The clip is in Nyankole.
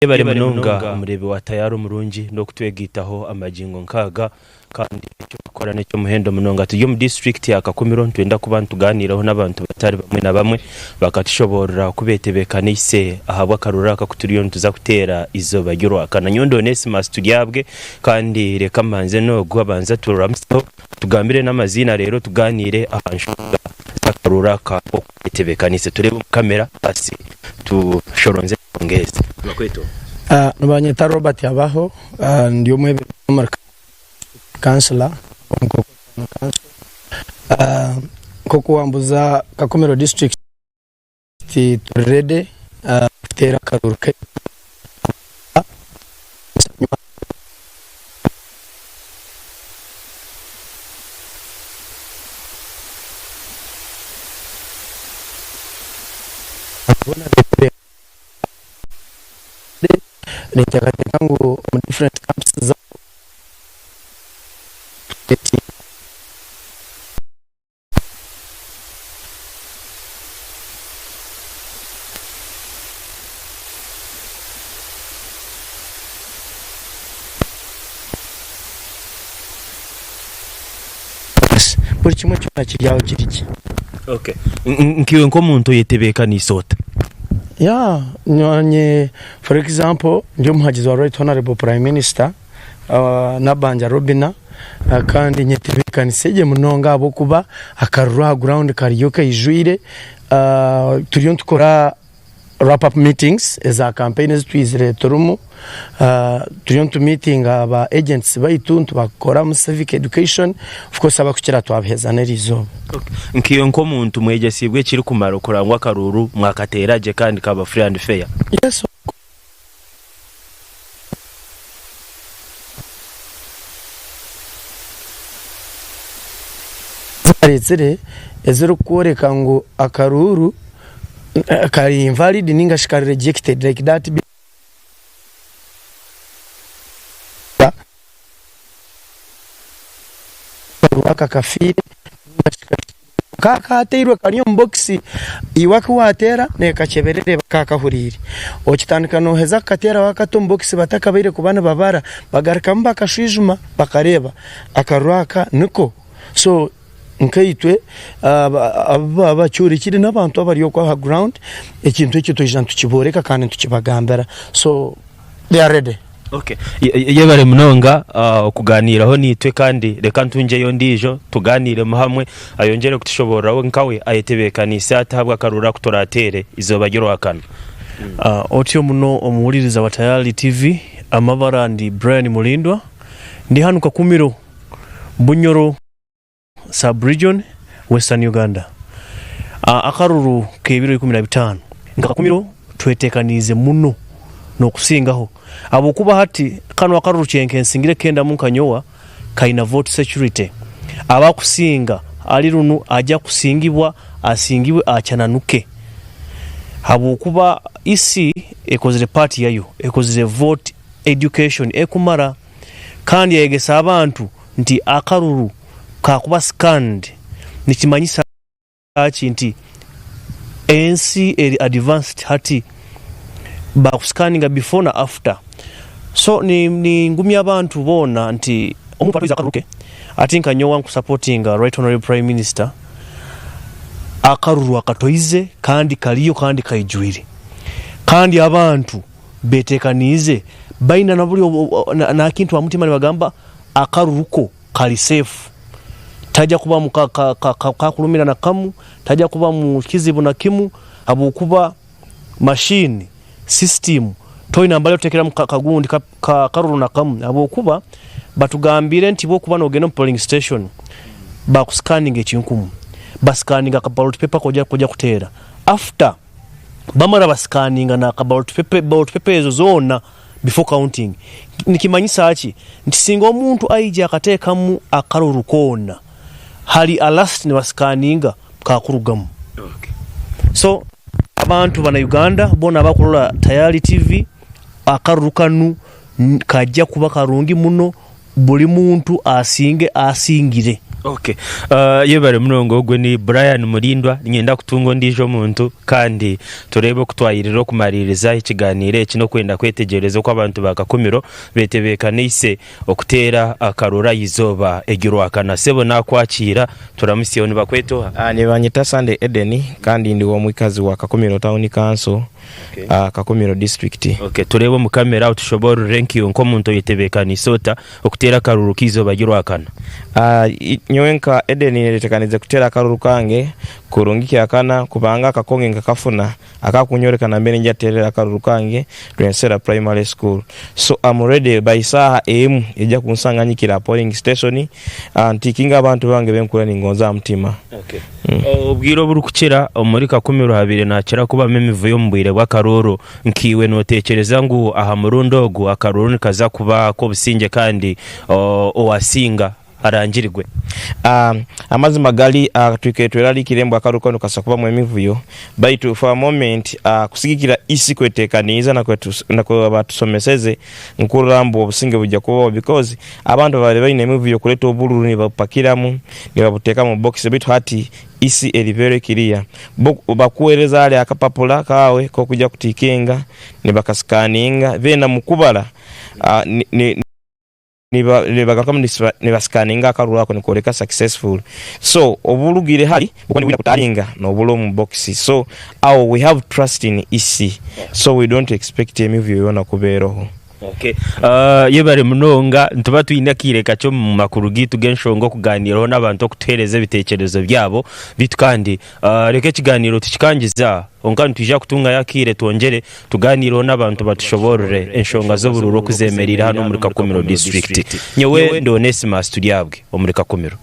Yebare munonga omureebi wa Tayari omurungi n'okutwegaitaho amagingo nk'aga kandi eki orikukora n'eky'omuhendo munonga. Turi omu disiturikiti ya Kakumiro nitwenda kuba nitugaaniiraho n'abantu batari bamwe na bamwe bakatushoboorora oku beetebeekaniise ahabw'akaruru aka aku turiyo nituza kuteera eizooba ry'Orwakana. Nyowe ndi Onesimus Turyabwe kandi reka mbanze n'ogu abanze aturamuseho atugambire n'amaziina reero tugaaniire aha nshonga z'akaruru aka oku beetebeekaniise. Tureebe omu kamera baasi tushoronze enshonga ezi. Nibakweta oha? Nibanyeta Robert Abaho, ndi omwebembezi omuri kansila omu Nkooko Town Council. Nk'oku wambuza Kakumiro district turi ready kuteera akaruuru kaitu. Ninteekateeka ngu omu different camps zaabo. Buri kimwe kyona kiri aho kiri gye. Okay. Nk'iwe nk'omuntu oyetebeekaniise ota? Yeah, nyowe for example ndi omuhagizi wa Right Honourable Prime Minister Nabbanja Robinah kandi nyetebeekanise gye munonga ahabw'okuba akaruru aha ground kariyo kaijwire. Turiyo nitukora wrap up meetings eza campaign ezi twizire turimu. Turiyo nitu meetinga ba agents baitu nitubakoramu civic education of course abakukira twabaheza n'erizooba. Nkaiwe nk'omuntu mwegyesiibwe ekirikumara okureba ngu akaruuru mwakateera gye kandi kaaba free and fair? Yes. Areetsire ezirikworeka ngu akaruuru kari invalid ninga shi kari rejected like that. Aka kafiire ka kateirwe kari omu bokisi iwe aku wateera nekakyebera ereeba ka kahuriire. Okitandika noheza kukateera wakata omu bokisi batakabaire kuba nibabara bagarukamu bakashwijuma bakareeba akaruru aka niko. So nkaitwe abu baba bakyorekire n'abantu abari okwo aha ground ekintu ekyo twija nitukibooreka kandi nitukibagambira so they are ready. Okay. Yebare munonga okuganiiraho naitwe kandi reka ntungyeyo ondiijo tugaaniiremu hamwe ayongyere kutushoboorora we nkawe ayetebeekaniise ata ahabw'akaruru aku turaateere eizooba ry'Orwakana. Otyo muno omuhuririza wa Tayari TV, amabara ndi Brian Mulindwa, ndi hanu Kakumiro, Bunyoro Sub Region, Western Uganda. Akaruru k'ebiro 15 nka Kakumiro twetekaniize muno n'okusingaho ahabw'okuba hati kanu akaruru kyenka nsingire kukendamu nka nyowa kaina vote security. Abakusinga ahari runu aja kusingibwa asingibwe akyananuke ahabw'okuba EC ekozire part yayo, ekozire vote education ekumara. Kandi yayegesa abantu nti akaruru kakuba scanned nikimanyisa ki nti ensi eri advanced hati bakuscanninga before na after so ningumya abantu boona nti omuntu atoize akaruru ke ati nka nyowe nkusupportinga right honorable prime minister akaruru akatoize kandi kariyo kandi kaijwire kandi abantu Betekaniize, baina na buri n'akintu aha mutima nibagamba akaruru ko kari safe. Taja kubamu kakurumira na kamu, taja kubamu kizibu na kimu habwokuba machine, system, toine mbari otekeramu kagundi karuru na kamu habwokuba batugambire nti bwokuba nogenda omu polling station bakuscanninga ekinkumu, bascanninga ka ballot paper koja kuteera after. Bamara basikaninga na ka ballot paper, ballot paper ezo zoona before counting. Nikimanyisa ki? Nti singa omuntu aija akateekamu akaruru koona, hari a last nibasikaninga kakurugamu. So abantu bana Uganda boona abakurora Tayari TV, akaruru kanu kaja kuba karungi muno, buri muntu asinge asingire. Okay. Yebare munonga ogwe ni Brian Mulindwa. Niinyenda kutunga ondiijo muntu kandi tureebe oku twayirira okumariiriza ekigaaniiro eki n'okwenda kwetegyereza oku abantu ba Kakumiro betebeekaniise okuteera akaruru aha izooba ery'Orwakana. Sebo naakwakiira, turamutsyeho. Nibakweta oha? Nibanyeta Sunday Eden kandi ndi w'omwikazi wa Kakumiro Town Council. Kakumiro disiturikiti. Okay, tureebe omu kamera otushoboororere nk'iwe nk'omuntu oyetebeekaniise ota okuteera akaruuru k'eizooba ry'Orwakana? Nyowe nka Eden nyeteekaniize kuteera akaruuru kange kurungi kyakana kubanga akakonge nkakafuna akakunyoreka nambere ningya kuteerera akaruuru kange Rwensera Primary School. So am ready by saaha emu eija kunsanga nyikire aha polling station ntikinge abantu bange benkuhurira ningonza aha mutima. Obwire oburikukira omuri Kakumiro habaire nihakira kubamu emivuyo omu bwire bw'akaruuru. Nkaiwe nooteekyereza ngu aha murundi ogu akaruuru nikaza kuba ak'obusingye kandi owaasinga arangirigwe? Amazima gari, twikaire twerarikire ngu akaruuru kanu nikabaasa kubamu emivuyo baitu for a moment kusigikira isi kweteekaniize na batusomeseze nkurora mbu obusinge bwija kubaho because abantu ababaire baine emivuyo kureta obururu nibabupakiramu nibabuteeka mu box baitu hati isi eri very clear bo bakuwereza hare akapapura kaawe kokuja kutikinga nibakasikaninga then mukubara nibagarukamu nibasikaninga akaruru ako nikoreka successful so oburugire hari bukuba nibwija kutaringa nobura omu box so awo we have trust in EC so we don't expect emivuyo yona kuba eroho. Okay. Yebare munonga. Nituba twine akaire kakye omu makuru gaitu g'enshonga okugaaniiraho n'abantu okutuheereza ebiteekyerezo byabo. Beitu kandi reka ekigaaniiro tukikangize aha. Kwonka nitwija kutungayo akaire twongyere tugaaniireho n'abantu batushoboorore enshonga z'oburuuru oku zemereire hanu omuri Kakumiro disiturikiti. Nyowe ndi Onesimus Turyabwe omuri Kakumiro.